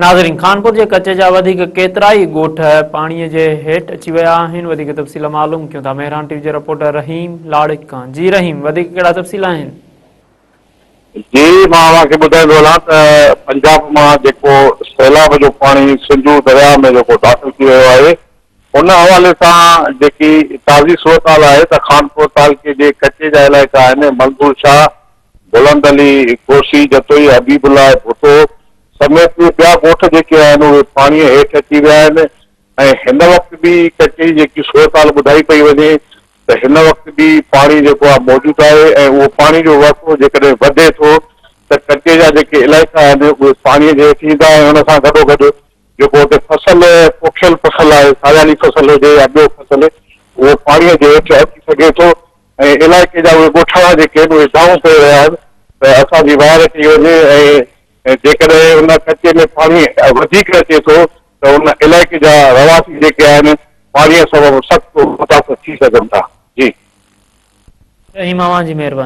ناظرين خانپور جي ڪچي جا وڌيڪ ڪيترائي ڳوٺ پاڻي جي هيٺ اچي ويا آهن وڌيڪ تفصيل معلوم ڪيون ٿا مهراڻ ٽي وي جي رپورٽر رحيم لاڙڪ کان جي رحيم وڌيڪ ڪهڙا تفصيل آهن. جي مان اوهان کي ٻڌائيندو هلان ته پنجاب مان جيڪو سيلاب جو پاڻي سنڌو درياء ۾ جيڪو داخل ٿي ويو آهي ان حوالي سان جيڪي تازي صورتحال آهي ته خانپور تعلقي جي ڪچي جا علائقا آهن منظور شاهه بلند علي کوسي، جتوئي حبيب الله ڀٽو سميت ٻيا ڳوٺ جيڪي آهن اهي پاڻي هيٺ اچي ويا آهن ۽ هن وقت به ڪچي جي جيڪي صورتحال ٻڌائي پئي وڃي ته هن وقت به پاڻي جيڪو آهي موجود آهي ۽ اهو پاڻي جو وهڪرو جيڪڏهن وڌي ٿو ته ڪچي جا جيڪي علائقا آهن اهي پاڻي جي هيٺ ايندا ۽ ان سان گڏوگڏ جيڪو اتي فصل پوکيل فصل آهي ساريالي فصل هجي يا ٻيو فصل اهو پاڻي جي هيٺ اچي سگهي ٿو ۽ علائقي جا اهي ڳوٺاڻا جيڪي آهن اهي دانهون ڪري رهيا آهن ته اسان جي واهر ڪئي وڃي ۽ جيڪڏهن ان ڪچي ۾ پاڻي وڌيڪ اچي ٿو ته ان علائقي جا رهواسي جيڪي آهن پاڻي سبب سخت متاثر ٿي سگهن ٿا. جي. رحيم اوهان جي مهرباني.